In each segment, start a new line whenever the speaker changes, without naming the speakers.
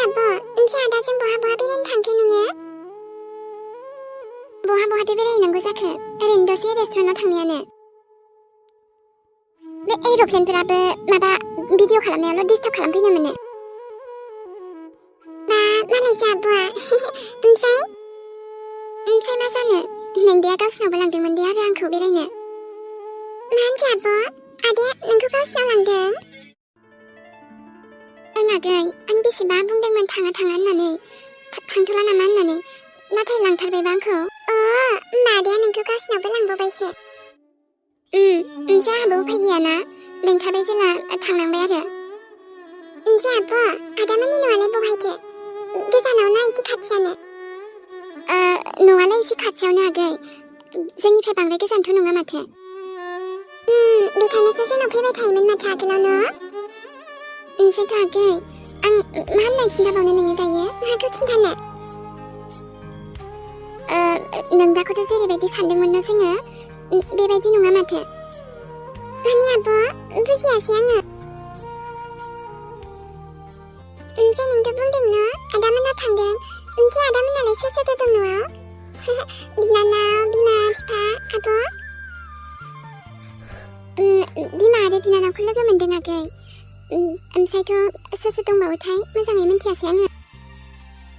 आब' ओमफ्राय आदाजों बहा बेरायनो थांखो नोङो? बहाथो बेरायहैनांगौ जाखो? ओरैनो दसे रेस्टुरेन्टाव थांनायानो। बे एर'प्लेनफोराबो माबा भिडिअ खालामनायावल' डिस्टार्ब खालामफैनो मोनो। बा मालायसो आब'आ ओमफ्राय मा जानो? नोंदाया गावसिनावबो लांदोंमोन दे आरो आंखौ बेरायनो। मा होनखो आब'? आदाया नोंखौ गावसिनाव लांदों? ओं आगै, आं बेसेबा बुंदोंमोन थाङा होननानै, थांथ'ला नामा होननानै, नाथाय लांथारबायबा आंखौ। होमबा आदाया नोंखौ गावसिनावबो लांबावबायसो? ओमफ्राय आंहाबो उफाय गैयाना, लिंथारबाय जेला थांनांबाय आरो। ओमफ्राय आब', आदामोननि न'आलाय बहायथो? गोजानाव ना एसे खाथियानो? न'आलाय एसे खाथियावनो आगै, जोंनिफ्राय बांद्राय गोजानथ' नङा माथो। बेखायनोसो जोंनाव फैबाय थायोमोन माथो आगोलावनो। ओमफ्रायथ' आगै, आं मा होननाय खिन्थाबावनो नोङो दायो? माखौ खिन्थानो? नोंदाखौथ' जेरैबायदि सानदोंमोन न' जोङो, बेबायदि नङा माथो। माने आब', बुजियासै आङो। ओमफ्राय नोंथ' बुंदों न' आदामोननाव थांदों, ओमफ्राय आदामोननालाय सोर दं न'आव? बिनानाव, बिमा, बिफा, आब'? बिमा आरो बिनानावखौ लोगो मोनदों आगै। ओमफ्रायथ' सोर दंबावोथाय मोजाङै मिन्थियासै आङो।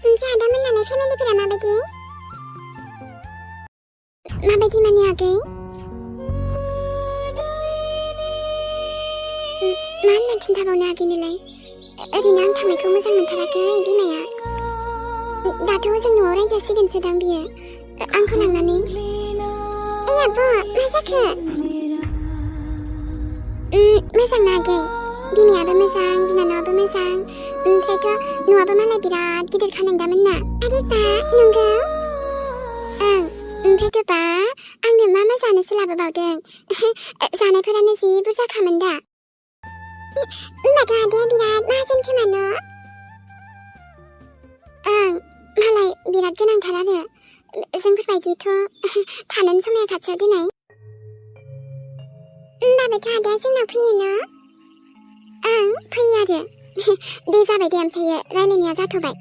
ओमफ्राय आदामोननालाय फेमिलिफोरा माबायदि माने आगै? मा होनना खिन्थाबावनो आगैनोलाय? ओरैनो आं थांनायखौ मोजां मोनथाराखै बिमाया। दाथ' जों न'आव रायजासिगोनसो दां बियो आंखौ लांनानै। आब' मा जाखो? मोजां ना आगै? बिमायाबो मोजां, बिनानावाबो मोजां, ओमफ्रायथ' न'आबो मालाय बिराद गिदिरखा नोंदामोनना। आरे बा, नंगौ? ओमफ्रायथ' बा, आंनो मा जानोसो लाबोबावदों? जानायफोरानो जि बुरजाखामोन दा। होमबाथ' आदाया बिराद माहाजोन खोमा न'? मालाय बिराद गोनांथार आरो। जोंफोरबायदिथ' थानोनो समाया खाथियाव दिनै। होमबाबोथ' आदाया जोंनाव फैयो न'? फैयो आरो। दे जाबाय दे ओमफ्रायो, रायलायनाया जाथ'बाय।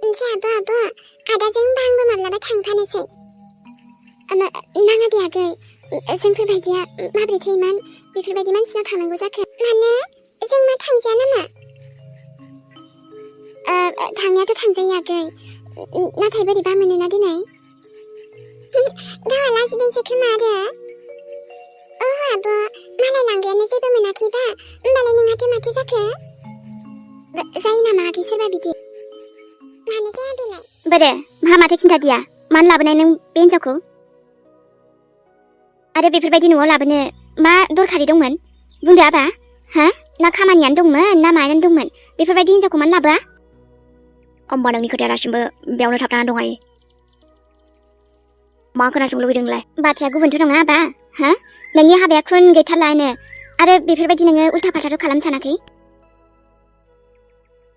ओमफ्राय आब', आदाजों होनबा आंबो माब्लाबा थांफानोसै। नाङा दे आगै, जोंफोरबायदिया माब्रैथो इमान बेफोरबायदि मानसिनाव थांनांगौ जाखो? मानो? जों मा थांजाया नामा? थांनायाथ' थांजायो आगै, नाथाय बोरैबा मोनोना दिनै। गावहा लाजिदोंसो खोमा आरो। आब', मालाय लांग्रायानो जेबो मोनाखैबा, होमबालाय नोंहाथो माथो जाखो? जायो नामा आगै सोरबा बिदि? मानो जाया बेलाय? बोरो, माथो खिन्थादिया? मानो लाबोनाय नों बे हिन्जावखौ? आरो बेफोरबायदि न'आव लाबोनो मा दरखारि दंमोन? बुंदो आबा, ना खामानियानो दंमोन ना मायानो दंमोन? बेफोरबायदि हिन्जावखौ मानो लाबोआ? होमबा नोंनि खोथाया दासिमबो बेयावनो थाबथाना दं आयै। मा खोनासंनो लुबैदों नोंलाय? बाथ्राया गुबुनथ' नङा आबा, नोंनि हाबाया खुन गैथारलानो, आरो बेफोरबायदि नोङो उल्था फाल्थाथ' खालामनो सानाखै?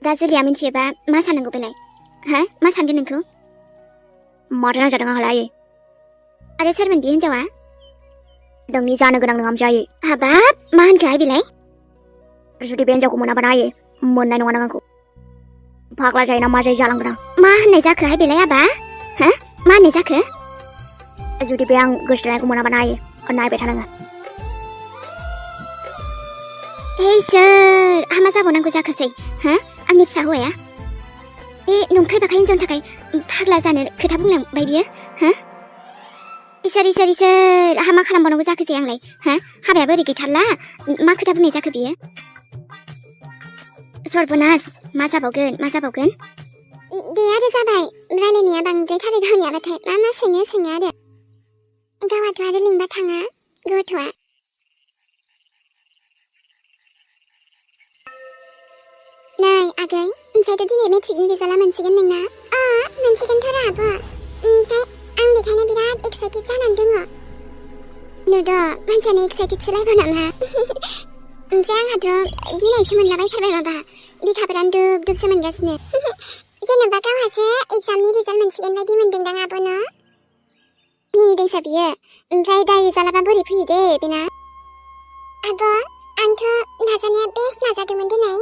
दा जुलिया मिन्थियोबा मा साननांगौ बेलाय? मा सानगोन नोंखौ? माथो नांजादों आंहालाय आयै? आरो सोरमोन बे हिन्जावा? नोंनि जानो गोनां नङामोन आयै। हाबाब, मा होनखोहाय बेलाय? जुदि बे हिन्जावखौ मोनाबा आयै, मोननाय नङा नों आंखौ। फाग्ला जायो ना मा जायो जालांगोन आं। मा होननाय जाखोहाय बेलाय आबा? मा होननाय जाखो? जुदि बे आं गोसोथोनायखौ मोनाबा आयै, नायबाय था नोङो। सोर हामा जाबावनांगौ जाखोसै? आंनि फिसा हौवाया? बे नंखाय बाखाय हिन्जावनि थाखाय फाग्ला जानो खोथा बुंलांबाय बियो? इसोर हामा खालामबावनांगौ जाखोसै आंलाय? हाबायाबो ओरै गैथारला, मा खोथा बुंनाय जाखो बियो? सर्बनास, मा जाबावगोन? दे आरो जाबाय, रायलायनाया बांद्रायथारो गावनियाबाथाय, मा सोङो आरो। गावहाथ' आरो लिंबा थाङा, गथ'आ। नै आगै, ओमफ्रायथ' दिनै मेट्रिकनि रिजाल्टआ मोनसिगोन नोंना? मोनसिगोनथ' र' आब'। ओमफ्राय आं बेखायनो बिराद एक्साइटेड जानानै दङ। नुद' मानसियानो एक्साइटेडसो लायबाव नामा? ओमफ्राय आंहाथ' गिनायसो मोनलाबायथारबाय माबा, बिखाफोरानो दुब मोनगासिनो। जेनेबा गावहासो एग्जामनि रिजाल्ट मोनसिगोन बायदि मोनदोंदां आब' न'? मिनिदोंसो बियो, ओमफ्राय दा रिजाल्टआबा बोरै फैयो दे बेना? आब', आंथ' नाजानाया बेस्ट नाजादोंमोन दिनै,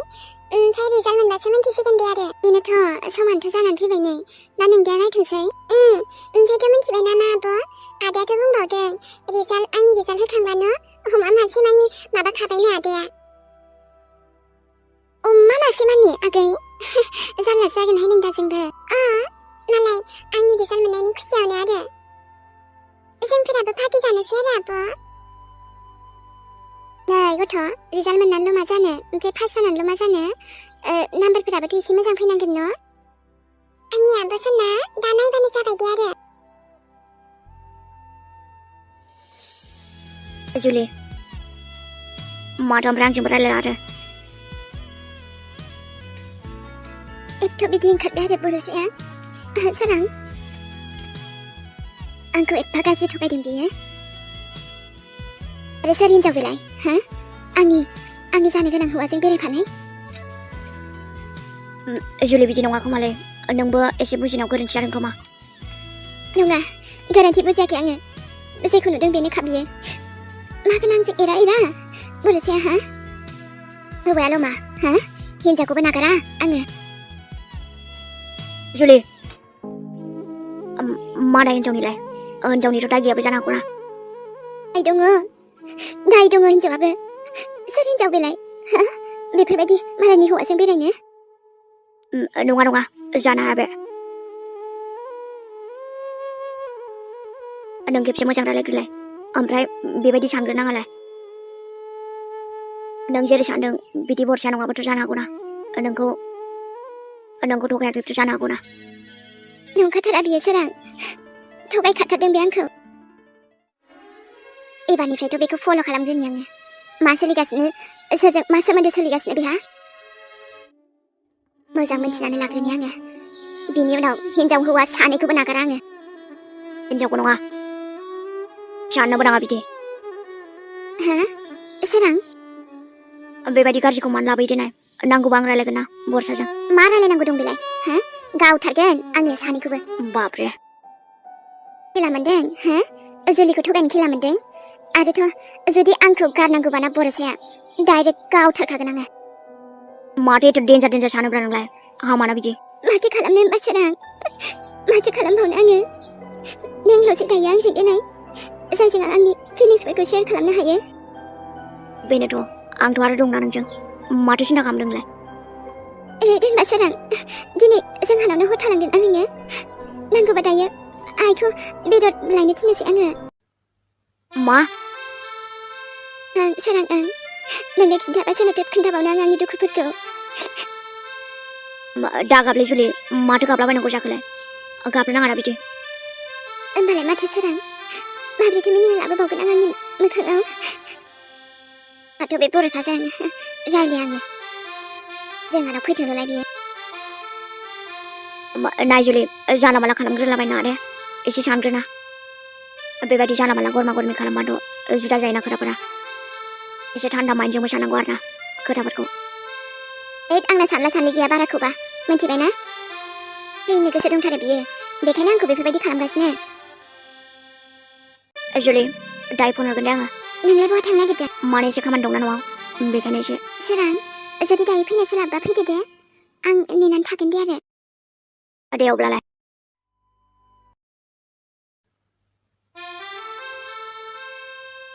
ओमफ्राय रिजाल्ट मोनबासो मिन्थिसिगोन दे आरो बेनोथ' समानथ' जानानै फैबाय नै दा नोंदाया नायथोंसै ओमफ्रायथ' मिन्थिबायना मा आब' आदायाथ' बुंबावदों आंनि रिजाल्ट होखांबानो हमा मासे मानि माबाखाबायनो आदाया अमा मासे मानि आगै जारलासो जागोनहाय नोंदाजोंबो मालाय आंनि रिजाल्ट मोननायनि खुसियावनो आरो जोंफोराबो पार्टि जानोसै आरो आब' नै गथ' रिजाल्ट मोननानैल' मा जानो ओमफ्राय पास जानानैल' मा जानो नाम्बारफोराबोथ' एसे मोजां फैनांगोन न' आंनि आब' सना दा नायबानो जाबाय दे आरो
जुलि माथो ओमफ्राय आंजोंबो रायलायला आरो
एथ' बिदि ओंखारबाय आरो बर'साया सोरां आंखौ एफा गाज्रि थगायदों बियो आरो सोर हिनजाव बेलाय आंनि जानो गोनां हौवाजों बेरायफानाय
जुलि बिदि नङा खोमालै नोंबो एसे बुजिनायाव गोरोन्थि जादों खोमा
नङा गोरोन्थि बुजियाखै आङो जेखौ नुदों बेनो खा बियो मागोन आंजों एरा बर'साया हौवायाल' मा हिनजावखौबो नागारा आङो
जुलि माना हिनजावनिथ' दाय गैयाबो जानो हागौना
दाय दङ हिनजावाबो सोर हिनजाव बेलाय बेफोरबायदि मालायनि हौवाजों बेरायनो
नङा जानो हाया बे नों खेबसे मोजां रायलायग्रोलाय ओमफ्राय बेबायदि सानग्रोनाङालाय नों जेरै सानदों बिदि बरसाया नङाबाथ' जानो हागौना नोंखौ थगायाखैबोथ' जानो हागौना
नंखाथारा बियो सोरां थगायखाथारदों बे आंखौ एबारनिफ्रायथ' बेखौ फल' खालामग्रोनि आङो मा सोलिगासिनो सोरजों मा सोमोन्दो सोलिगासिनो बेहा मोजां मोनथिनानै लाग्रोनि आङो बिनि उनाव हिनजाव हौवा सानैखौबो नागारा आङो
हिनजावखौ नङा साननोबो नाङा बिदि
सोरां
बेबायदि गाज्रिखौ मानो लाबोयो देनाय नांगौबा आं रायलायगोन ना बरसाजों
मा रायलायनांगौ दं बेलाय गावथारगोन आङो सानैखौबो
बापरे
खेला मोनदों जुलिखौ थगायनो खेला मोनदों आरोथ' जुदि आंखौ गारनांगौबाना बरसाया डाइरेक्ट गावथारखागोन आङो
माथो एथ' डेन्जार सानोब्रा नोंलाय हामाना बिदि
माथो खालामनो होनबा सोरां माथो खालामबावनो आङो नोंल'सो दायो आंजों देनाय जायजों आं आंनि फिलिंसफोरखौ शेयार खालामनो हायो
बेनोथ' आंथ' आरो दंना नोंजों माथो सिन्था खालामदों नोंलाय
दोनबा सोरां दिनै जोंहानावनो हर थालांगोन आङो नांगौबा दायो आइखौ बेदर लायनो थिनोसै आङो
मा
सोरां नोंनो खिन्थाबा सोरनोथो खोन्थाबावनो आं आंनि दुखुफोरखौ
दागाबलै जुलि माथो गाबलाबायनांगौ जाखोलाय गाबनो नाङा बिदि
होनबालाय माथो सोरां माब्रैथो मिनिनो लाबोबावगोन आं आंनि मोखाङाव दाथ' बे बरसाजों रायलाय आङो जोंहानाव फैथोंल'लाय बियो
नाय जुलि जानला माला खालामग्रोलाबायना दे एसे सानग्रोना बेबायदि जानला माला गरमा गरमि खालामबाथ' जुदा जायोना खोथाफोरा एसे थान्दा माइन्डजोंबो साननांगौ आरोना खोथाफोरखौ
आंना सानला सानलि गैया बाराखौबा मिन्थिबायना फैनो गोसो दंथारो बियो बेखायनो आंखौ बेफोरबायदि खालामगासिनो
जुलि दायो फन हरगोन दे आङो
नोंलाय बहा थांनो नागिरदों
माने एसे खामानि दंना न'आव बेखायनो एसे
सोरां जुदि दायो फैनो सोलाबबा फैदो दे आं नेनानै थागोन दे आरो
दे अब्लालाय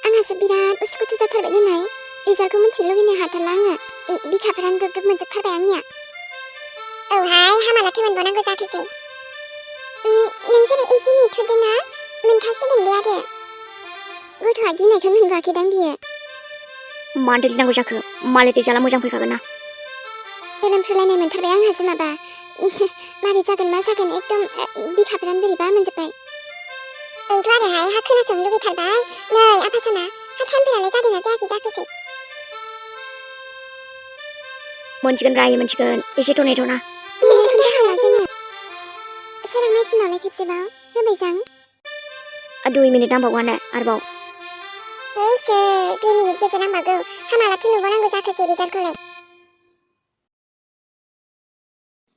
आंहासो बिराद उसुखुथु जाथारबाय देनाय रिजाल्टखौ मिथिनो लुबैनो हाथारला आङो बिखाफोरानो दुब दुब मोनजोबथारबाय आंनिया औहाय हामालाथो मोनबावनांगौ जाथोसै नोंसोरो एसे नेथ'दो ना मोनखासिगोन दे आरो गथ'आ गिनायखौ मोनबोआखैदां बियो
मानोथो गिनांगौ जाखो मालाय रिजाल्टआ मोजां फैखागोन ना
धोरोमफ्रुलायनाय मोनथारबाय आंहासो माबा मारै जागोन मा जागोन एकदम बिखाफोरानो बोरैबा मोनजोब्बाय आंथ' आरोहाय हा खोनासंनो लुबैथारबाय नै आफासना हा टाइमफोरालाय जादोंना जायाखै जाखोसै
मोनसिगोन राय मोनसिगोन एसेथ' नेथ'ना
नेनायखौनो हाला जोङो सोरां नायफिनबावलाय खेबसेबाव होबाय जां
2 मिनिट नांबावगोन आरोबाव
एसे 2 मिनिट गेजेर नांबावगौ हामालाथो नुबावनांगौ जाखोसै रिजाल्टखौलाय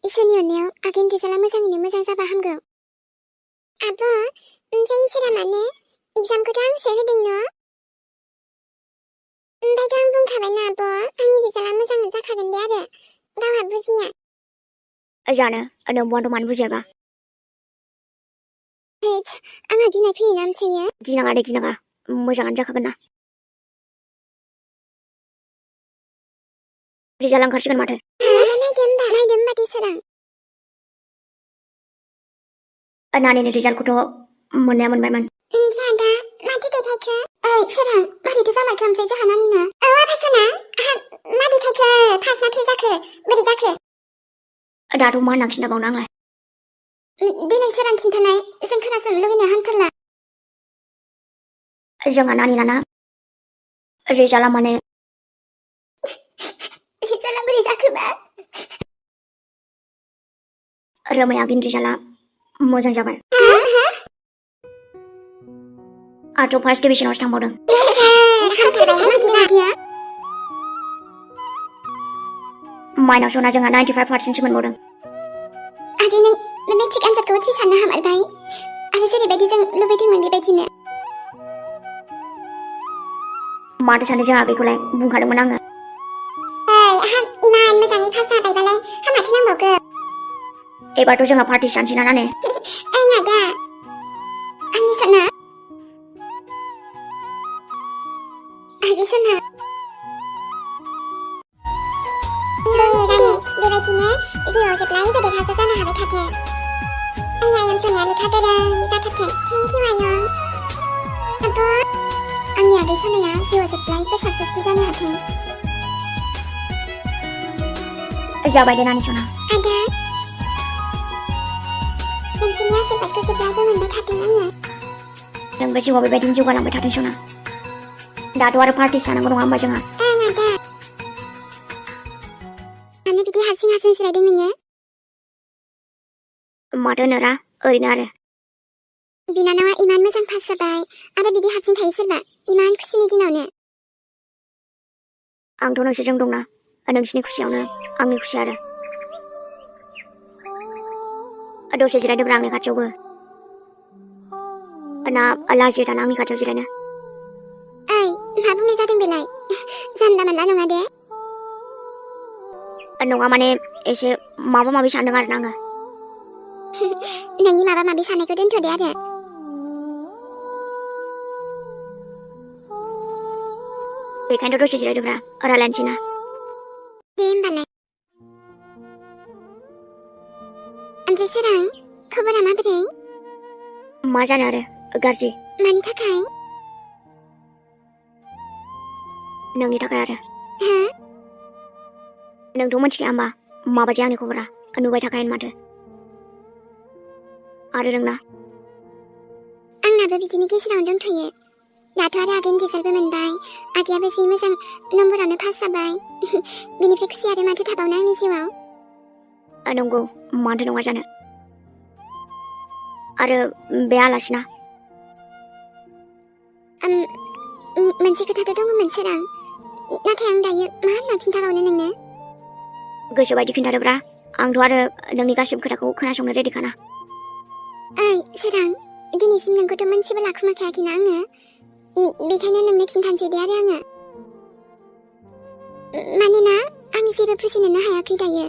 इसोरनि अननायाव आगैनि रिजाल्टआ मोजाङैनो मोजां जाबा हामगौ आब' ओमफ्राय इसोरा मानो एग्जामखौथ' आंसो होदों न' ओमफ्रायथ' आं बुंखाबायना आब' आंनि रिजाल्टआ मोजाङै जाखागोन दे आरो गावहा बुजिया
जानो नों बन्द' मानो बुजियाबा
हैद आंहा गिनाय फैयोना ओमफ्रायो
गिनाङा दे गिनाङा मोजाङानो जाखागोन ना रिजाल्ट ओंखारसिगोन माथो
नायदो होमबा दे सोरां
नानिनि रिजाल्टखौथ' मोननाया मोनबायमोन
जोंहा दा माथो देखायखो ओइ सोरां मारैथो जामारखो ओमफ्राय जोंहा नानिना आफासना मा देखायखो पास ना फेल जाखो बोरै जाखो
दाथ' मा होनना खिन्थाबावनो आंलाय
दिनै सोरां खिन्थानाय जों खोनासंनो लुबैनाया हामथारला
जोंहा नानिना ना रिजाल्टआ माने
रिजाल्टआ बोरै जाखोबा
रोमै आगैनि रिजाल्टआ मोजां जाबाय आंथ' फार्स्ट डिभिजनावसो थांबावदों माइनाव सना जोंहा 95% मोनबावदों
आगै नों मेट्रिक आनजादखौ उथ्रिसारनो हामारबाय आरो जेरैबायदि जों लुबैदोंमोन बेबायदिनो
माथो सानो जोंहा आगैखौलाय बुंखादोंमोन आङो
इमान मोजाङै पास जाबायबालाय हामाथो नांबावगौ
एबारथ' जोंहा पार्टि जानोसै ना नानि
ओं आदा आंनि सना आगै सना बेबायदिनो जिउआव जेब्लायबो देरहासार जानो हाबाय थाथों आंनि आयं सनाया लेखा गोरों जाथारथों थेंक इउ आयं आब' आंनि आगै सनाया जिउआव जेब्लायबो साक्सेसफुल जानो हाथों
जाबाय दे नानि सना
आदा नोंसोरनि आशीर्बादखौ जेब्लायबो मोनबाय थाथों आङो
नोंबो जिउआव बेबायदिनो जौगालांबाय थाथों सना दाथ' आरो पार्टि जानांगौ नङा होमबा जोंहा
ओं आदा मानो बिदि हारसिं हारसिं जिरायदों नोङो
माथो होनोरा ओरैनो आरो
बिनानावा इमान मोजां पास जाबाय आरो बिदि हारसिं थायो सोरबा इमान खुसिनि दिनावनो
आंथ' नोंसोरजों दंना नोंसिनि खुसियावनो आंनि खुसि आरो दसे जिरायदोब्रा आंनि खाथियावबो ना लाजियो दाना आंनि खाथियाव जिरायनो
ओइ मा बुंनाय जादों बेलाय जानला मानला नङा दे
नङा माने एसे माबा माबि सानदों आरो ना आङो
नोंनि माबा माबि साननायखौ दोनथ'दे आरो
बेखायनोथ' दसे जिरायदोब्रा रायलायनोसै ना
दे होमबालाय ओमफ्राय सोरां खबरा माबोरै
मा जानो आरो गाज्रि
मानि थाखाय
नोंनि थाखाय आरो
हो
नोंथ' मिथिखाया होमबा माबायदि आंनि खबरा नुबाय थाखायो माथो आरो नोंना
आंनाबो बिदिनि गेजेरावनो दंथ'यो दाथ' आरो आगैनि रिजाल्टबो मोनबाय आगैयाबो जि मोजां नम्बरावनो पास जाबाय बिनिफ्राय खुसि आरो माथो थाबावनो आंनि जिउआव
नंगौ माथो नङा जानो आरो बे आलासिना
मोनसे खोथाथ' दङमोन सोरां नाथाय आं दायो मा होनना खिन्थाबावनो नोंनो
गोसो बायदि खिन्थादोब्रा आंथ' आरो नोंनि गासिबो खोथाखौ खोनासंनो रेडिखाना
ओइ सोरां दिनैसिम नोंखौथ' मोनसेबो लाखुमाखायाखैना आङो बेखायनो नोंनो खिन्थानोसै दे आरो आङो मानोना आं जेबो बुजिनोनो हायाखै दायो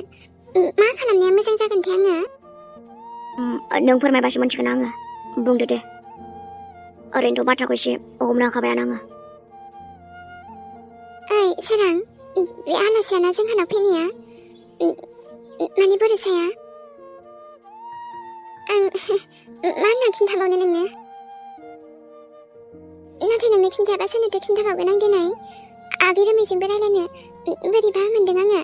मा खालामनाया मोजां जागोनथाय आङो
नों फोरमायबासो मोनथिगोन आङो बुंदो दे ओरैनोथ' बाथ्राखौ एसे हमनो हाखाबायानो आङो
ओइ सोरां बे आलासियाना जोंहानाव फैनाया माने बर'साया आं मा होनना खिन्थाबावनो नोंनो नाथाय नोंनो खिन्थायाबा सोरनोथो खिन्थाबावगोन आं दिनै आगै रोमैजोंबो रायलायनो बोरैबा मोनदों आङो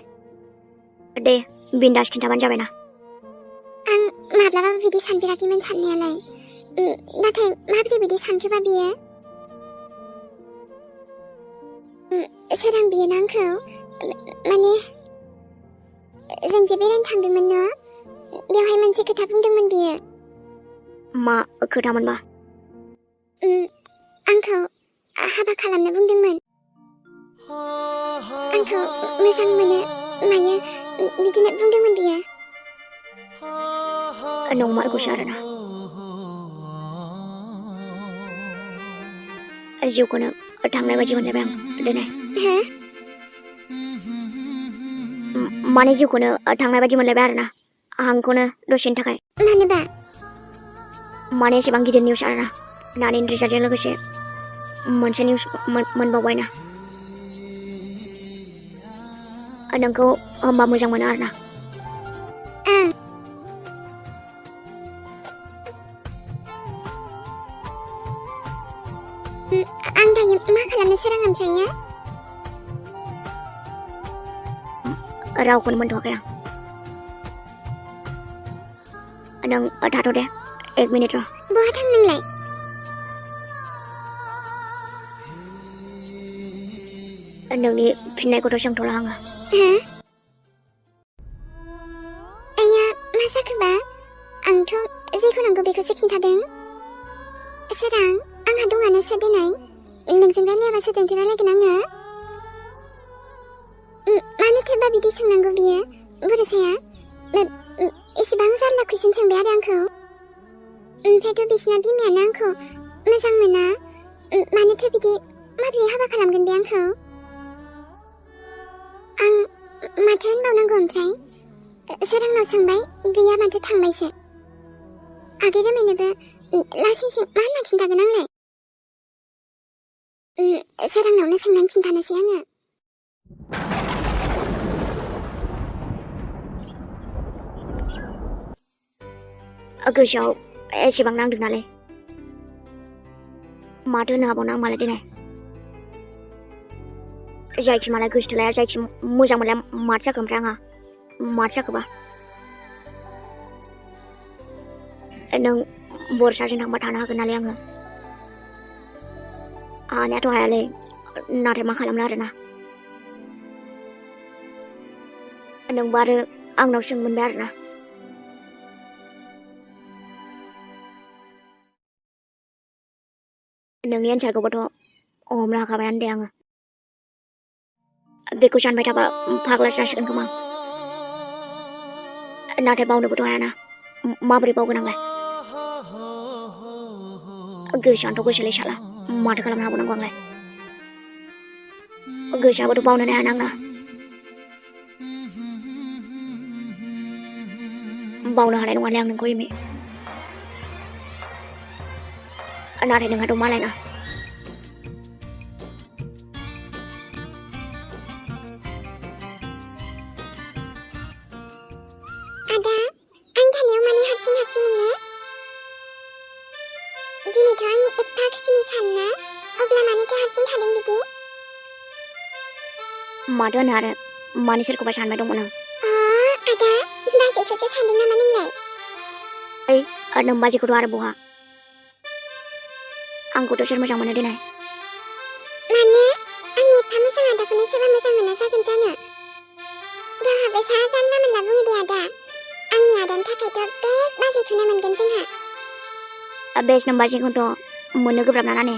दे बिन्दास खिन्थाबानो जाबायना
आं माब्लाबाबो बिदि सानफेराखैमोन साननायालाय नाथाय माबोरै बिदि सानखोबा बियो सोरां बियो ना आंखौ माने जों जे बेरायनो थांदोंमोन न बेवहाय मोनसे खोथा बुंदोंमोन बियो
मा खोथामोनबा
आंखौ हाबा खालामनो बुंदोंमोन आंखौ मोजां मोनो मायो बिदिनो बुंदोंमोन बियो
नंमारगौसो आरोना जिउखौनो थांनाय बायदि मोनलायबाय आं दिनै
हो
माने जिउखौनो थांनाय बायदि मोनलायबाय आरोना हांखौनो दसेनि थाखाय
मानोबा
माने एसेबां गिदिर निउस आरोना नानि रिजाल्टजों लोगोसे मोनसे निउस मोनबावबायना नोंखौ होमबा मोजां मोनो आरोना
आं दायो मा खालामनो सोरां ओमफ्रायो
रावखौनो मोनथ'वाखै आं नों थाथ' दे 1 मिनिट र'
बहा थां नोंलाय
नोंनि फिननायखौथ' सोंथ'ला आङो
हो आया मा जाखोबा आंथ' जेखौ नांगौ बेखौसो खिन्थादों सोरां आंहा दङानोसो दिनै नोंजों रायलायाबा सोरजोंथो रायलायगोन आङो मानोथोबा बिदि सोंनांगौ बियो बर'साया एसेबां जारला कुइसन सोंबाय आरो आंखौ ओमफ्रायथ' बिसिना बिमायानो आंखौ मोजां मोना मानोथो बिदि माबोरै हाबा खालामगोन बे आंखौ आं माथो होनबावनांगौ ओमफ्राय सोरांनाव सोंबाय गैया माथो थांबायसो आगै रोमायनोबो लासिंसिं मा होनना खिन्थागोन आंलाय सोरांनावनो सोंनानै खिन्थानोसै आङो
गोसोआव एसेबां नांदों नालाय माथो होनो हाबावनो आं मालाय दिनै जायखि मालाय गोसोथोलाया जायखि मोजां मोनलाया माथो जाखो ओमफ्राय आंहा माथो जाखोबा नों बरसाजों थांबा थानो हागोन नालाय आङो हानायाथ' हायालै नाथाय मा खालामनो आरोना नोंबो आरो आंनाव सोंनो मोनबाय आरोना नोंनि एन्सारखौबोथ' हमनो हाखाबायानो दे आङो बेखौ सानबाय थाबा फाग्ला जासिगोन खोमा नाथाय बावनोबोथ' हायाना माबोरै बावगोन आंलाय गोसोआनोथ' गोसोलै साला माथो खालामनो हाबावनांगौ आंलाय गोसोआबोथ' बावनो हायाना आंना बावनो हानाय नङालै आं नोंखौ एमे नाथाय नोंहाथ' मालायना
आदा आं थानायाव माने हारसिं हारसिं मोनो दिनैथ' आंनि एफा खुसिनि सान ना अब्ला मानोथो हारसिं थादों बिदि
माथो होनो आरो मानि सोरखौबा सानबाय दंमोन आं
आदा बाजैखौसो सानदों नामा नोंलाय
ओइ नों बाजैखौथ' आरो बहा आंखौथ' सोर मोजां मोनो देनाय
मानो आंनि एफा मोजां आदाखौनो सोरबा मोजां मोना जागोन जानो गावहाबो सा जानला मोनला बुङो दे आदा आंनि आदानि थाखायथ' बेस्ट बाजैखौनो मोनगोन जोंहा
बेस्ट नों बाजैखौथ' मोननो गोब्राब ना ने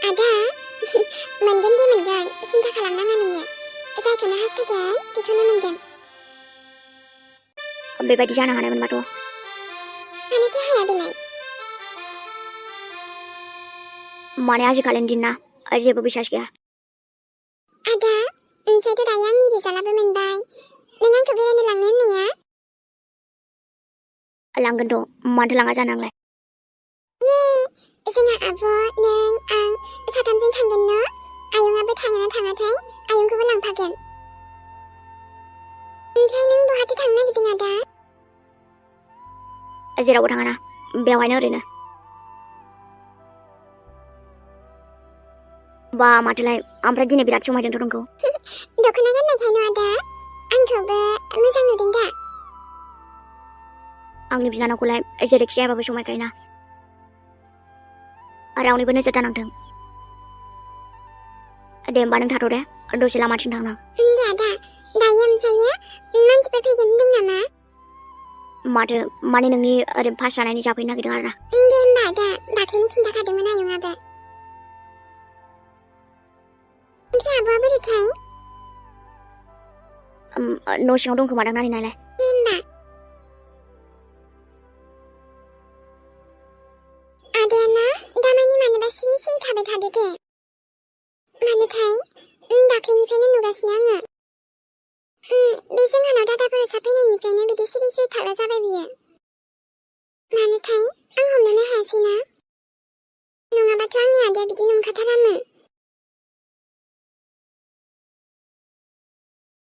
आदा मोनगोन दे मोनगोन सिन्था खालामनाङा नोङो जायखौनो हास्थायगोन बेखौनो मोनगोन
बेबायदि जानो हानाय मोनबाथ'
मानोथो हाया बेलाय
माने आजिखालिनि दिन ना जेबो बिसास गैया
आदा ओमफ्रायथ' दायो आंनि रिजाल्टआबो मोनबाय नों आंखौ बेरायनो लांनो होननाया
लांगोनथ' माथो लाङा जानो आंलाय
जोंहा आब' नों आं साथामजों थांगोन न' आयंआबो थाङोना थाङाथाय आयंखौबो लांफागोन ओमफ्राय नों बहाथो थांनो नागिरदों आदा
जेरावबो थाङाना बेवहायनो ओरैनो बा माथोलाय ओमफ्राय दिनै बिराद समायदोंथ' नोंखौ
दख'ना गाननायखायनो आदा आंखौबो मोजां नुदों दा
आंनि बिनानावखौलाय जेरैखि जायाबाबो समायखायोना रावनिबो नोजोर दानांथों दे होमबा नों थाथ' दे दसे लामाथिं थांना
दे आदा दायो ओमफ्रायो मानसिफोर फैगोन होनदों नामा
माथो माने नोंनि ओरैनो पास जानायनि जाफैनो नागिरदों आरोना
दे होमबा आदा दाख्लैनो खिन्थाखादोंमोन आयंआबो ओमफ्राय आब'आ बोरैथाय
न' सिङाव दंखोमादां नानि नालाय
दे होमबा आदायाना दामानि मानोबा सिरि सिरि थाबाय थादो दे मानोथाय दाख्लैनिफ्रायनो नुगासिनो आङो बे जोंहानाव दादा फरायसा फैनायनिफ्रायनो बिदि सिरि सिरि थाग्रा जाबाय बियो। मानोथाय आं हमनोनो हायासैना। नङाबाथ' आंनि आदाया बिदि नंखाथारामोन।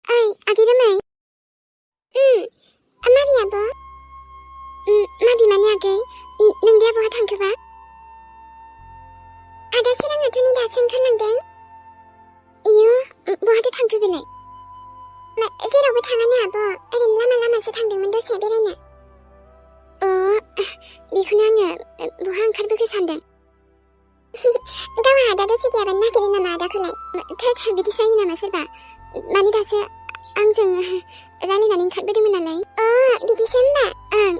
ओइ आगै रोमै। माबि आब'? माबि माने आगै नोंदिया बहा थांखोबा? आदा सोराङाथ' नै दासो ओंखारलांदों। इयो बहाथो थांखो बेलाय? जेरावबो थाङानो आब', ओरैनो लामा लामासो थांदोंमोन दसे बेरायनो। बेखौनो आङो बहा ओंखारबोखो सानदों। गावहा आदा दसे गैयाबानो नागिरो नामा आदाखौलाय? थोद बिदि जायो नामा सोरबा? माने दासो आंजों रायलायनानै ओंखारबोदोंमोन नालाय। बिदिसो होनबा? ओं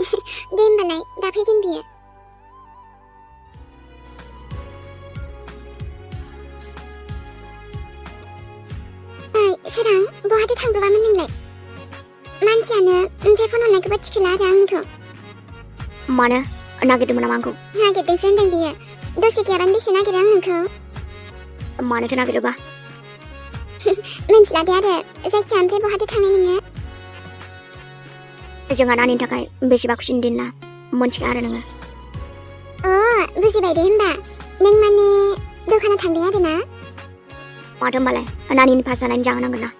दे होमबालाय दा फैगोन बियो। सोरां बहाथो थांब्रबामोन नोंलाय? मानसियानो ओमफ्राय फन हरनायखौबो थिखोला आरो आंनिखौ।
मानो नागिरदोंमोन नामा आंखौ?
नागिरदोंसो होनदों बियो। दसे गैयाबानो बेसे नागिरो आं नोंखौ।
मानोथो नागिरोबा?
मिन्थिला दे आरो जायखिया ओमफ्राय बहाथो थांनाय नोङो?
जोंहा नानिनि थाखाय बेसेबा खुसिनि दिन ना मोनथिया आरो नोङो।
बुजिबाय दे होमबा। नों माने दखानाव थांदों आरो ना?
माथो होमबालाय नानिनि पास जानायनि जाहोनांगोन ना।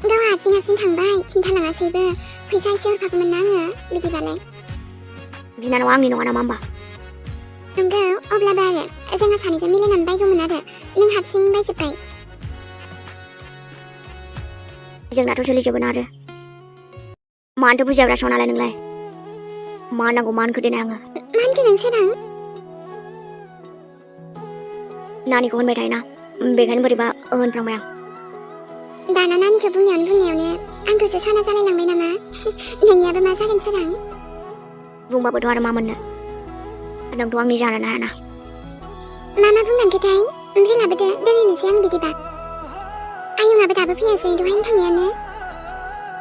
गावहा हारसिं थांबाय खिन्थालाङासैबो। फैसा एसे हरखागौमोन ना आङो बिदिबालाय।
बिनानावा आंनि नङा नामा होमबा?
नंगौ, अब्लाबो आरो जोंहा सानैजों मिलायनानै बायगौमोन आरो नों हारसिं बायजोब्बाय।
जोंनाथ' सोलिजोबोना आरो मानोथो बुजियाब्रा सनालाय नोंलाय? मा नांगौ मा होनखो देनाय आङो?
मा होनखो नों सोरां?
नानिखौ होनबाय थायोना बेखायनो बोरैबा होनफ्लांबाय आं।
दाना नानिखौ बुंनायावनो आंखौसो साना जालायलांबाय नामा? नोंनियाबो मा जागोन सोरां?
बुंबाबोथ' आरो मा मोननो? नोंथ' आंनि जानोनो हायाना।
मा बुंलांखोथाय? ओमफ्राय लाबोदो दोनहैनोसै आं बिदिबा। आयंआबो दाबो फैयासै दहायनो थांनायानो।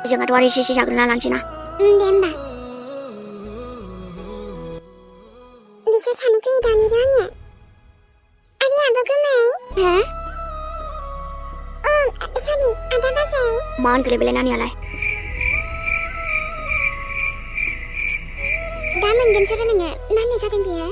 जोंहाथ' आरो एसे जाग्रोना लानोसै ना।
दे होमबा। बिसोर सानैखौ दानिर आङो। आरो आब' गोमै। हो? सरि आदा बाजै।
मा होनखोलै बेलाय नानियालाय?
दा मोनगोनसोरो नोङो मा होननाय जादों बियो?